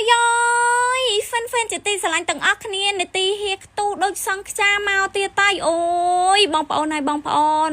យយ fan fan ជាទីស្រឡាញ់ទាំងអស់គ្នានេតិហៀខ្ទុះដូចសង្ខ្ចាមកទៀតតៃអូយបងប្អូនហើយបងប្អូន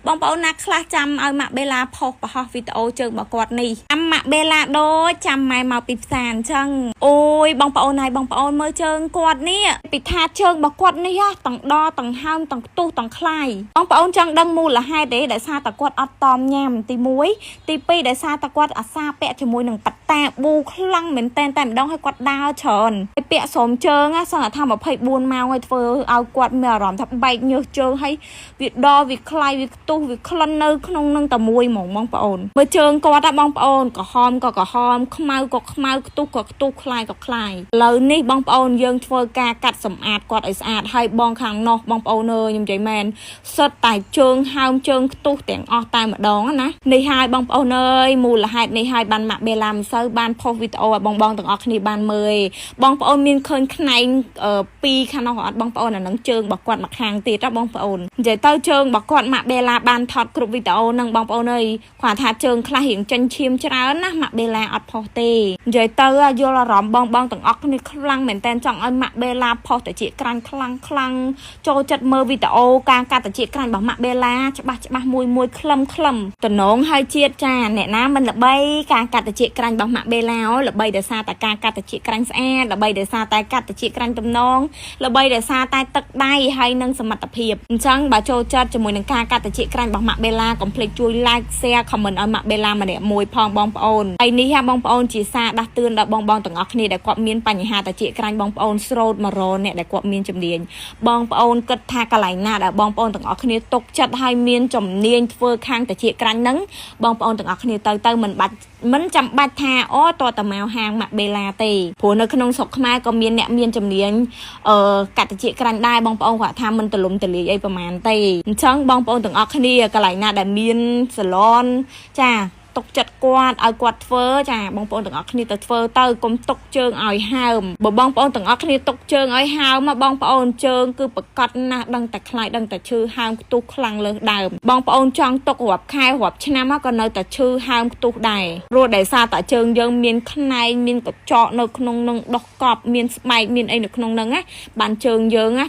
បងប្អូនណាខ្លះចាំឲ្យម៉ាក់បេឡាផុសបង្ហោះវីដេអូជើងរបស់គាត់នេះចាំម៉ាក់បេឡាដូចចាំម៉ែមកពីផ្សារអញ្ចឹងអូយបងប្អូនហើយបងប្អូនមើលជើងគាត់នេះពីថាជើងរបស់គាត់នេះហ៎ទាំងដទាំងហើមទាំងខ្ទុះទាំងខ្លាយបងប្អូនចង់ដឹងមូលហេតុទេដោយសារតែគាត់អត់តមញ៉ាំទី1ទី2ដោយសារតែគាត់អាសាពាក់ជាមួយនឹងប៉ាតាប៊ូខ្លាំងមែនតែនតែម្ដងឲ្យគាត់ដើរច្រើនហើយពាក់ស្រោមជើងសឹងថា24ម៉ោងឲ្យធ្វើឲ្យគាត់មានអារម្មណ៍ថាបែកញើសជើងហើយវាដវាខ្លាយវាខ្ទុះវាក្លិននៅក្នុងនឹងតែមួយហ្មងបងប្អូនមើលជើងគាត់ណាបងប្អូនក្រហមក៏ក្រហមខ្មៅក៏ខ្មៅខ្ទុះក៏ខ្ទុះខ្លាយក៏ខ្លាយឥឡូវនេះបងប្អូនយើងធ្វើការកាត់សម្អាតគាត់ឲ្យស្អាតហើយបងខាងនោះបងប្អូនអើយខ្ញុំនិយាយមែនសុទ្ធតែជើងហើមជើងខ្ទុះទាំងអស់តែម្ដងណានេះហើយបងប្អូនអើយមូលហេតុនេះហើយបានម៉ាក់បេឡាមិនសូវបានផុសវីដេអូឲ្យបងបងទាំងអស់គ្នាបានមើលឯងបងប្អូនមានឃើញខ្នែងពីរខាងនោះអត់បងប្អូនអានឹងជើងរបស់គាត់មកខាងទៀតណាបងប្អូននិយាយទៅជើងរបស់គាត់ម៉ាក់បេឡាបានថតគ្រប់វីដេអូនឹងបងប្អូនអើយគាត់ថាជើងខ្លះរៀងចេញឈាមច្រើនណាម៉ាក់បេឡាអត់ផុសទេនិយាយទៅយល់អារម្មណ៍បងបងទាំងអស់គ្នាខ្លាំងមែនតើចង់ឲ្យម៉ាក់បេឡាផុសតិចក្រាញ់ខ្លាំងខ្លាំងចូលចិត្តមើលវីដេអូការកាត់តិចក្រាញ់របស់ម៉ាក់បេឡាច្បាស់ច្បាស់មួយមួយក្លឹមក្លឹមតំណងហើយជាតិចាអ្នកណាមិនល្បីការកាត់តិចក្រាញ់របស់ម៉ាក់បេឡាល្បីដោយសារតែការកាត់តិចក្រាញ់ស្អាតល្បីដោយសារតែកាត់តិចក្រាញ់តំណងល្បីដោយសារតែទឹកដៃហើយនិងសមត្ថភាពអញ្ចឹងបើចូលចិត្តជាមួយនឹងការកាត់តិចក្រាញ់របស់ម៉ាក់បេឡាកុំភ្លេចជួយ like share comment ឲ្យម៉ាក់បេឡាម្នាក់មួយផងបងប្អូនហើយនេះហ่าបងប្អូនជាសារដាស់តឿនដល់បងបងទាំងអស់គ្នាដែលគាត់មានបញ្ហាតិចក្រាញ់បងប្អូនស្រោតមករអ្នកដែលគាត់មានជំនាញបងប្អូនគិតថាកន្លែងណាដែលបងប្អូនទាំងអស់គ្នាទុកចិត្តឲ្យមានជំនាញធ្វើខាងតិចក្រាញ់ហ្នឹងបងប្អូនទាំងអស់គ្នាទៅទៅមិនបាច់មិនចាំបាច់ថាអូតតមកហាងម៉ាក់បេឡាទេព្រោះនៅក្នុងស្រុកខ្មែរក៏មានអ្នកមានជំនាញអឺកាត់តិចក្រាញ់ដែរបងប្អូនគាត់ថាមិនទលំទលាយអីប្រហែលទេអញ្ចឹងបងប្អូនទាំងអស់គ្នាកន្លែងណាដែលមានសាឡនចាទុកចិត្តគាត់ឲ្យគាត់ធ្វើចាបងប្អូនទាំងអស់គ្នាទៅធ្វើទៅកុំទុកជើងឲ្យហើមបើបងប្អូនទាំងអស់គ្នាទុកជើងឲ្យហើមបងប្អូនជើងគឺប្រកាសណាស់ដឹងតែខ្លាចដឹងតែឈឺហើមខ្ទុះខ្លាំងលើសដើមបងប្អូនចង់ទុករាប់ខែរាប់ឆ្នាំក៏នៅតែឈឺហើមខ្ទុះដែរព្រោះដោយសារតែជើងយើងមានខ្នែងមានកញ្ចក់នៅក្នុងនឹងដុះកប់មានស្បែកមានអីនៅក្នុងនឹងណាបានជើងយើងណា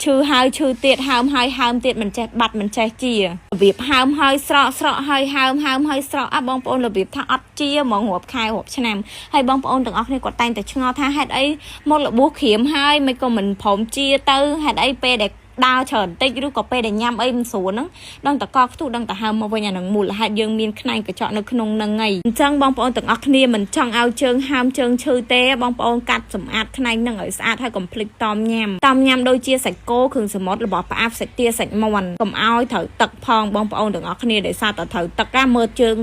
ឈឺហើយឈឺទៀតហើមហើយហើមទៀតមិនចេះបាត់មិនចេះជារបៀបហើមហើយស្រកស្រកហើយហើមហើមហើយស្រកអាបងប្អូនរបៀបថាអត់ជាហ្មងរាប់ខែរាប់ឆ្នាំហើយបងប្អូនទាំងអស់គ្នាគាត់តែងតែឆ្ងល់ថាហេតុអីមករបួសក្រៀមហើយមិនក៏មិនព្រមជាទៅហេតុអីពេលដែលដើរច្រើនតិចឬក៏ពេលដែលញ៉ាំអីមិនស្រួលហ្នឹងដឹងតកខ្ទុះដឹងតហើមមកវិញអានឹងមូលហេតុយើងមានខ្នែងកញ្ចក់នៅក្នុងហ្នឹងហើយអញ្ចឹងបងប្អូនទាំងអស់គ្នាមិនចង់ឲ្យជើងហើមជើងឈឺទេបងប្អូនកាត់សម្អាតខ្នែងហ្នឹងឲ្យស្អាតហើយកុំភ្លេចតមញ៉ាំតមញ៉ាំដូចជាសាច់គោគ្រឿងសមុទ្ររបស់ផ្អាប់សាច់ទាសាច់មាន់កុំឲ្យត្រូវទឹកផងបងប្អូនទាំងអស់គ្នាដោយសារតែត្រូវទឹកណាមើលជើង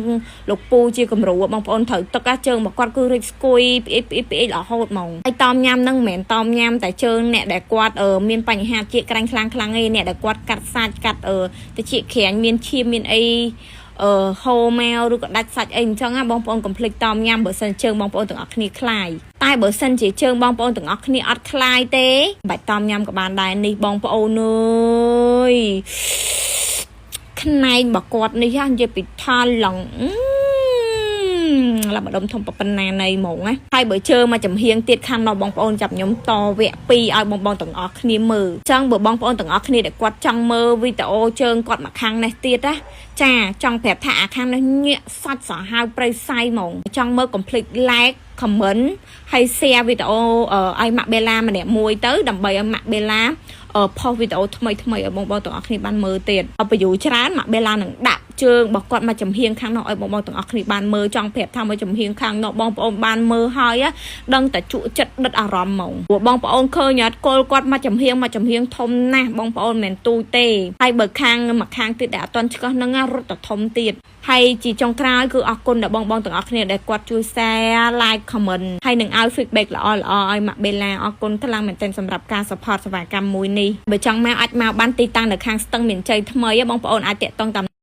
លោកពូជាគំរូបងប្អូនត្រូវទឹកណាជើងរបស់គាត់គឺរិចស្គួយផ្អៀកផ្អៀកផ្អៀករហូតហ្មងហើយតមញ៉ាំហ្នឹងមិនមែនតមញ៉ាំតែជើងអ្នកដែលគាត់មានបញ្ហាជាក្រាញ់ខ្លាំងខ្លាំងឯងអ្នកដែលគាត់កាត់សាច់កាត់អឺតិចក្រាញ់មានឈាមមានអីអឺហូរមកឬក៏ដាច់សាច់អីអញ្ចឹងណាបងប្អូនកុំភ្លេចតមញ៉ាំបើសិនជើងបងប្អូនទាំងអស់គ្នាខ្លាយតែបើសិនជាជើងបងប្អូនទាំងអស់គ្នាអត់ខ្លាយទេបាច់តមញ៉ាំក៏បានដែរនេះបងប្អូនអើយខ្នែងរបស់គាត់នេះនិយាយពីថាឡងឡាម្ដុំធំប៉ុណ្ណាណីហ្មងណាហើយបើជើមកចំហៀងទៀតខាងនោះបងប្អូនចាប់ខ្ញុំតវគ្គ2ឲ្យបងបងទាំងអស់គ្នាមើលចង់បើបងប្អូនទាំងអស់គ្នាដែលគាត់ចង់មើលវីដេអូជើងគាត់មកខាងនេះទៀតណាចាចង់ប្រាប់ថាអាខាងនេះញាក់សាច់សាហាវព្រៃសៃហ្មងចង់មើល complete like comment ហើយ share វីដេអូឲ្យម៉ាក់បេឡាម្នាក់មួយទៅដើម្បីឲ្យម៉ាក់បេឡាផុសវីដេអូថ្មីថ្មីឲ្យបងប្អូនទាំងអស់គ្នាបានមើលទៀតអបយូច្រើនម៉ាក់បេឡានឹងដាក់ជើងរបស់គាត់មកចំហៀងខាងនោះឲ្យបងប្អូនទាំងអស់គ្នាបានមើលចង់ប្រាប់ថាមកចំហៀងខាងនោះបងប្អូនបានមើលហើយដឹងតែជក់ចិត្តដិតអារម្មណ៍ហ្មងព្រោះបងប្អូនឃើញអត់គល់គាត់មកចំហៀងមកចំហៀងធំណាស់បងប្អូនមិនមែនទូទេហើយបើខាងមកខាងទៀតដែលអត់ទាន់ឆ្កឹះហ្នឹងរត់តែធំទៀតហើយជាចុងក្រោយគឺអរគុណដល់បងបងទាំងអស់គ្នាដែលគាត់ជួយ share like comment ហើយនឹងឲ្យ feedback ល្អល្អឲ្យម៉ាក់បេឡាអរគុណខ្លាំងមែនទែនសម្រាប់ការ support សេវាកម្មមួយនេះបើចង់មកអាចមកបានទីតាំងនៅខាងស្ទឹងមានជ័យថ្មីបងប្អូនអាចតាក់ទងតាម